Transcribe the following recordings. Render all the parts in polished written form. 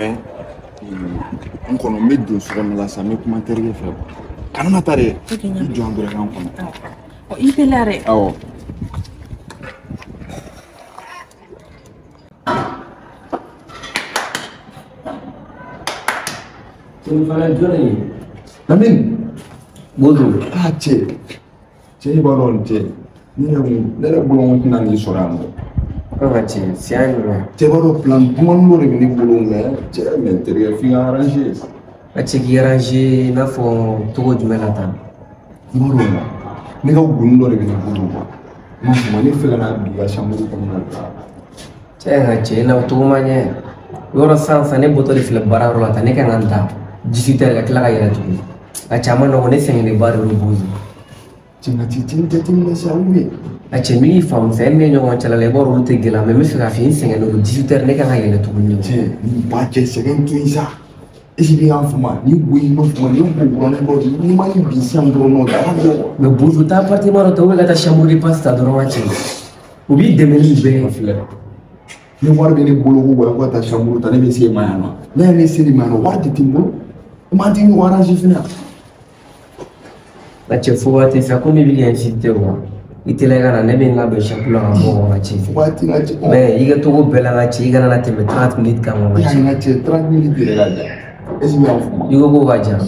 Mais n kɔnɔ n bɛ don so kɔnɔ la sa n bɛ kuma n terikɛ fɛ kana na taa dɛ i jɔ an dɔrɔn k'an kɔnɔ. I teliya dɛ. Awɔ. Lamine. Bonjour. Ah cɛ cɛ i b'a dɔn cɛ ne yɛrɛ bolo n ko tɛna n'i sɔrɔ yan nɔ. An ka cɛ siɲɛ jumɛn? Cɛ b'a dɔn plan dumanni dɔ de bɛ ne bolo mais cɛ mais terikɛ f'i ka arranger. A cɛ k'i arranger i n'a fɔ cogo jumɛn la tan? I b'a dɔn ne ka goni dɔ de bɛ ne bolo quoi. N m'a faamu ne fɛ ka n'a bila i ka chambre kɔnɔna la. Cɛ nka cɛ na o cogo ma ɲɛ. Yɔrɔ sisan ne bɔtɔ de filɛ baarayɔrɔ la tan ne kan ka n ta 18 heures ka tila ka yɛlɛ tuguni. A cɛ a ma nɔgɔn ne sɛgɛnnenba de don Bozo. Cɛ nka cɛ nin jateminɛ sa ou bien? A cɛ n b'i faamu sa e ni ne ɲɔgɔn cɛla la i b'a dɔn olu tɛ gɛlɛya mais n bɛ fɛ k'a f'i ye n sɛgɛnnen don 18 heures ne kan ka yɛlɛ tuguni. Cɛ nin ba cɛ sɛgɛn to yen sa. Est ce que i y'a faamu ni wo in ma faamu ni wo kuranin dɔ de n'i ma nin bin sisan dɔrɔn nɔ dara bɔ. Mais Bozo taa appartement dɔ ta ou bien ka taa chambre de passe ta dɔrɔn ka cɛ. U b'i dɛmɛ ni bɛɛ ye. Filɛ ni wari bɛ ne bolo ko ka taa chambre ta ne bɛ se e ma yan nɔ ne yɛrɛ se e ma yan nɔ wari de tɛ n bolo man tɛ ɲɔgɔn arranger fɛnɛ. Nka cɛ fo waati sa komi i bɛ ka insister quoi i teliya ka na ne bɛ n labɛn chambre la ka bɔ ka cɛ. Fo waati ka cɛ. Mais i ka togo bɛɛ la ka cɛ i kana na tɛmɛ 30 minutes kan ka cɛ. N ka cɛ 30 minutes yɛrɛ ka jan. Est ce que i y'a faamu? I ko k'o ka jan.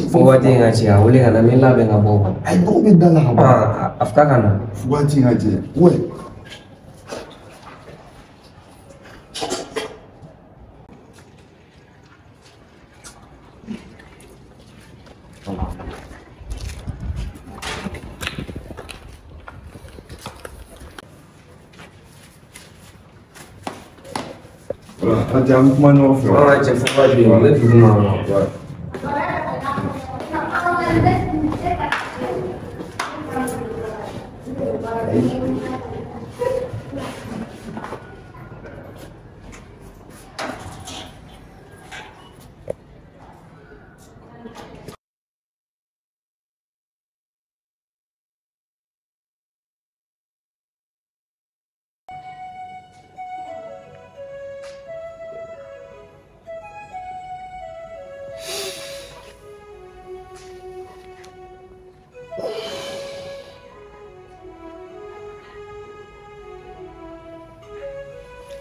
Fo waati in ka cɛ a wele ka na n bɛ n labɛn ka bɔ. Ayi dɔw bɛ da la ka bɔ. A fɔ k'a ka na. Fo waati in ka cɛ ouais. Voilà, an bɛ kuma ɲɔgɔn fɛ. An ka cɛ fo ka bin n bɛ dugu ma wa.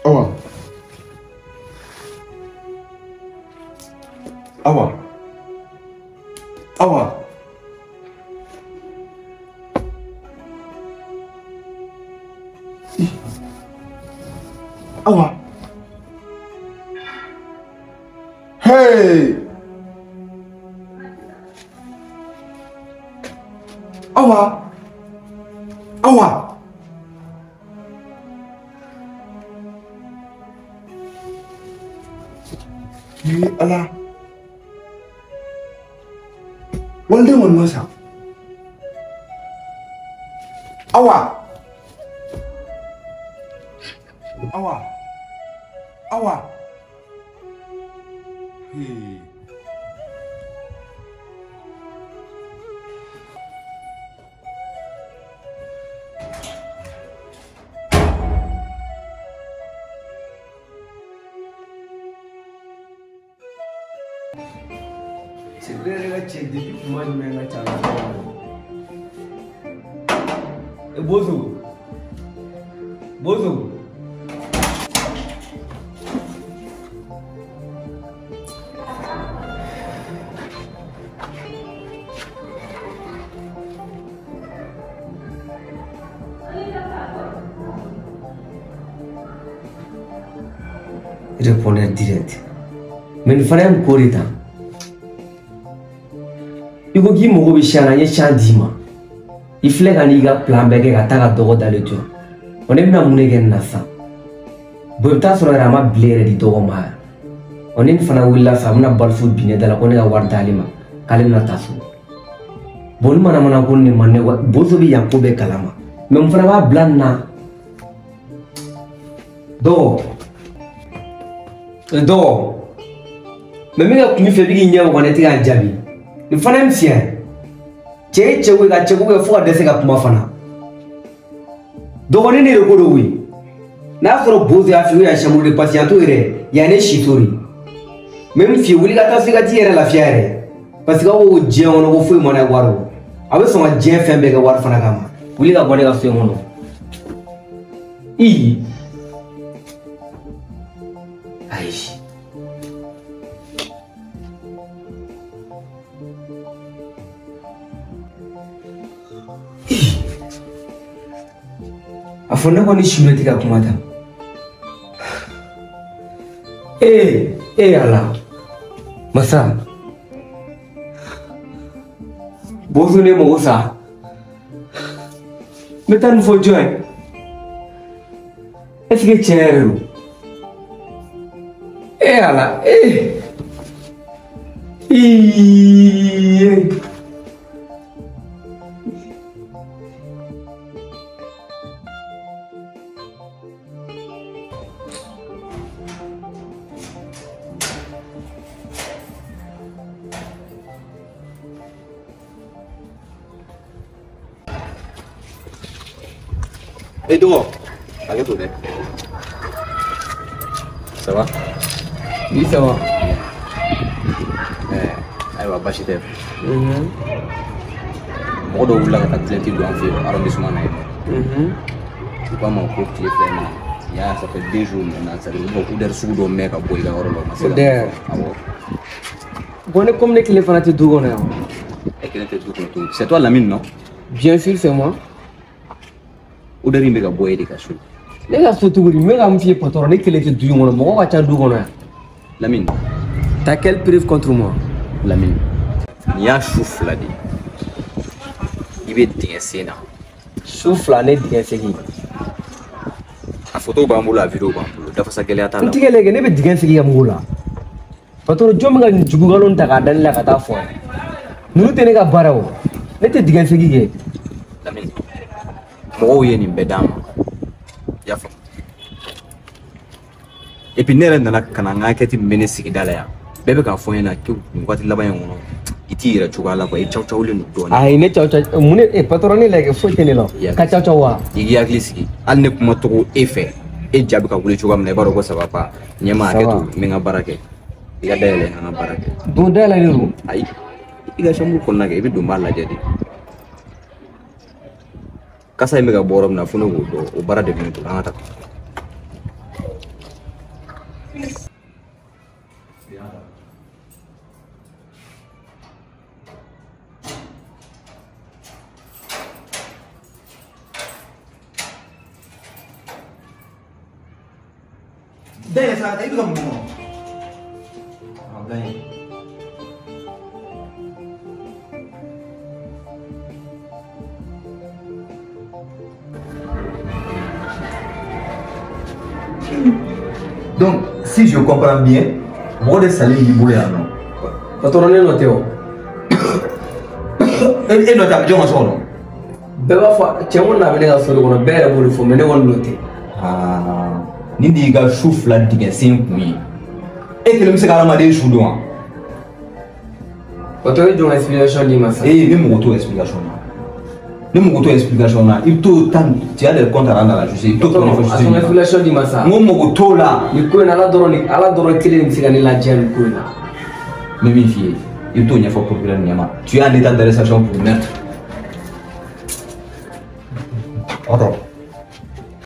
Awa. Awa. Awa. Awa. Hey! Awa. Awa. Ni ala. Walden wani masa. Awa. Awa. Awa. Hey. C'est vrai ka cɛ depuis tuma jumɛn ka ca la. Bozo. Bozo. Répondeur direct. Mais nin fana ye mun ko de tan? I ko k'i mago bɛ siyan na n ye siyan d'i ma. I filɛ ka n'i ka plan bɛɛ kɛ ka taa ka dɔgɔ dalen to yan. Wa ne bɛna mun de kɛ nin na sisan? Bon i bɛ taa sɔrɔ yɛrɛ a ma bile yɛrɛ di dɔgɔ ma yan. Wa ni nin fana wulila sisan a bɛna balifu bin ne da la ko ne ka wari d'ale ma k'ale bɛna taa so. Bon ni manamana ko nin de man ne wa Bozo bɛ yan ko bɛɛ kalama. Mais mun fana b'a bila nin na? Dɔgɔ. Dɔgɔ. Mais min ka kun i fɛ i bɛ k'i ɲɛ waga ne tɛ k'a jaabi. Nin fana ye n fiyɛ. Cɛ ye cɛ ko ye ka cɛ ko kɛ fo ka dɛsɛ ka kuma fana. Dɔgɔnin ne de ko don koyi. N'a sɔrɔ Bozo y'a f'i ye ko yan chambre de passe yan t'o yɛrɛ yan ne si so de. N bɛ min f'i ye, wuli ka taa so i ka t'i yɛrɛ lafiya yɛrɛ. Parce que aw ko diɲɛ kɔnɔ ko foyi ma n'a ye wari kɔ. A bɛ sɔn ka diɲɛ fɛn bɛɛ kɛ wari fana kama. Wuli ka bɔ ne ka so in kɔnɔ. Ii. Ayi. A fɔ ne kɔni si tɛ ka kuma ta. Ee, ee Ala. Masa. Bozo ne mago sa. N bɛ taa nin fɔ jɔn ye? Est ce que tiɲɛ yɛrɛ don? Ee Ala, ee. Iiii. Eh dɔgɔ, hakɛ to dɛ. Ça va? Oui, ça va. Ayiwa baasi tɛ. Mɔgɔ dɔw wulila ka taa plainte don an fɛ yen arrondissement na yen. U k'a ma ko tile fila in na, ya ça fait 2 jours maintenant, c'est à dire u bɛ ka odeur sugu dɔ mɛn ka bɔ i ka yɔrɔ la, u ma se ka. Odeur. Awɔ. Bon, ne comme ne kelen fana tɛ du kɔnɔ yan. E kelen tɛ du kɔnɔ cogo di? C'est toi Lamine, non? Bien sûr, c'est moi. Odeur in bɛ ka bɔ e de ka so. Ne ka so cogo di? N bɛ ka mun f'i ye patron, ne kelen tɛ du in kɔnɔ, mɔgɔ ka ca du kɔnɔ yan. Lamine. T'as quelle preuve contre moi? Lamine, nin y'a su fila de ye. I bɛ dingɛ sen na. Su fila ne dingɛ segin. A photo b'an bolo, a vidéo b'an bolo, dafasa gɛlɛya t'a la. N tigɛ lajɛ, ne bɛ dingɛ segin ka mugu la. Patron, jɔn bɛ ka nin jugukalon ta k'a da ne la ka taa fɔ a ye? Ninnu tɛ ne ka baara o. Ne tɛ dingɛ segin kɛ. Lamine, mɔgɔw ye nin bɛɛ d'an ma. I y'a faamu? Et puis ne yɛrɛ nana ka na n ka enquête min bɛ ne sigida la yan. Bɛɛ bɛ k'a fɔ n ɲɛna ko nin waati laban in kɔnɔ, i t'i yɛrɛ cogoya la quoi, i caw cawlen don dɔɔnin. Ayi, ne caw caw, mun ne patron ne lajɛ foyi tɛ ne la. Ka caw caw wa? I k'i hakili sigi. Hali ne kuma togo e fɛ, e ja bɛ ka wuli cogoya min na, i b'a dɔn ko ça va pas. Ɲɛma hakɛ to, n bɛ n ka baara kɛ. I ka dayɛlɛ n ka baara kɛ. Don dayɛlɛlen don. Ayi, i ka chambre kɔnɔna kɛ, i bɛ don n b'a lajɛ de. Kasa in bɛ ka bɔ yɔrɔ min na fo ne k'o dɔn, o baara de bɛ ne bolo, an ka taa. Dayɛlɛ sa, i bɛ ka mun kɔnɔ? A bila yen. Donc, si je comprends bien, mɔgɔ de salen b'i bolo yan nɔ. Patron, ne nɔ tɛ o. E nɔ tɛ, a bɛ jɔn ka so kɔnɔ? Bɛɛ b'a fɔ cɛ ko n'a bɛ ne ka so de kɔnɔ, bɛɛ yɛrɛ b'o de fɔ, mais ne kɔni nɔ tɛ. Aa, nin de y'i ka su fila dingɛ sen kun ye. E kelen bɛ se ka hadamaden su dɔn wa? Patron, e jɔn ka explication d'i ma sisan? Ee, ne mago t'o explication na. Ne mago t'o explication na. I bɛ t'o tan, tu as des comptes à rendre à la justice. I bɛ t'o ɲɛfɔ justice. A sɔn explication d'i ma sa. N ko mago t'o la. Nin ko in na, Ala dɔrɔn, Ala dɔrɔn kelen de bɛ se ka ne ladiya nin ko in na. N bɛ min f'i ye, i bɛ t'o ɲɛfɔ procureur ɲɛma. Tu es en état d'arrestation pour meurtre. Attends.